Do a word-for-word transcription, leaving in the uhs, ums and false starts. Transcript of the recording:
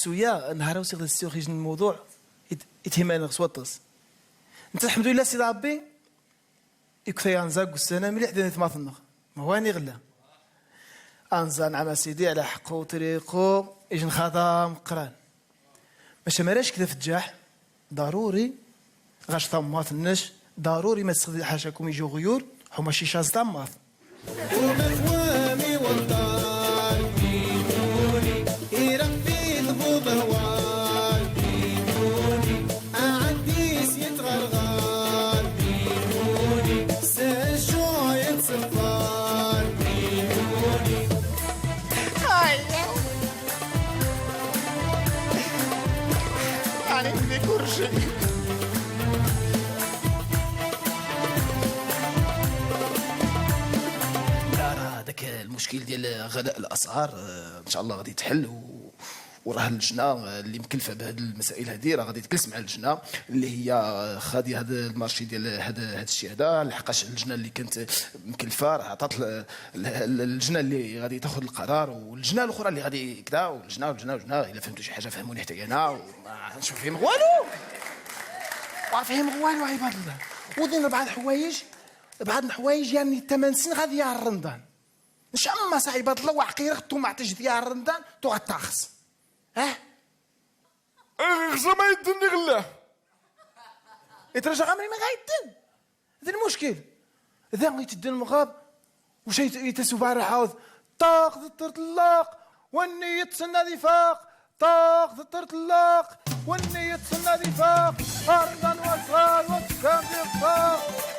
Suya, nhar-a usiɣ d ssiɣ ij n lmewḍuɛ, it-, ithiman ɣ s waṭas. Netta, lḥemdulillah, Sidi Ṛebbi, ikta-yaɣ nza g ussan-a mliḥ d aytmaten-nneɣ. Ma wani ɣella. Anza, nɛam a Sidi, ɛla ḥeqqu u triqu, ij nxaḍa meqqran. Maca ma rac kda fǧaḥ, ḍaruri, ɣac tammaḍt-nnes, ḍaruri ma tessexdi ḥacakum ij uɣyur, ḥuma cicaẓ tammaḍt. Umafwami walṭan, biduni, iraq fi tbuḍ hwal, biduni, aɛaddis yetɣerɣar, biduni, s acuɣ yettṣeffar, biduni. Ay, ay. Ani di kurci. لا، راه هذاك المشكل ديال غلاء الاسعار، آه، ان شاء الله غادي يتحل و... وراه اللجنه، آه، اللي مكلفه بهذه المسائل هذه راه غادي تجلس مع اللجنه اللي هي، آه، خاديه هذا المارشي ديال هذا، هذا الشيء هذا، لحقاش اللجنه اللي كانت مكلفه راه عطات ل... ل... اللجنه اللي غادي تاخذ القرار، واللجنه الاخرى اللي غادي كذا، واللجنه، واللجنه، واللجنه. الا فهمتوا شي حاجه فهموني حتى انا، وما نشوف فيهم والو. ما فيهم والو عباد الله. ودين بعض الحوايج، بعض الحوايج يعني ثمان سنين غادي يا رمضان. ان شاء الله صاحي عباد الله، وعقير اختو ما عطيش ديال رمضان تو غطاخس. ها؟ خصها ما يدني غلا. يترجع عمري ما غايدن. هذا المشكل. اذا يتدن مغاب، وش يت-، يتسوبار عاود. طاق ذطرت اللاق، والنية تسنى ذي فاق. طاق ذطرت اللاق، والنية تسنى ذي فاق. ارضا وصغار وتكام ذي فاق.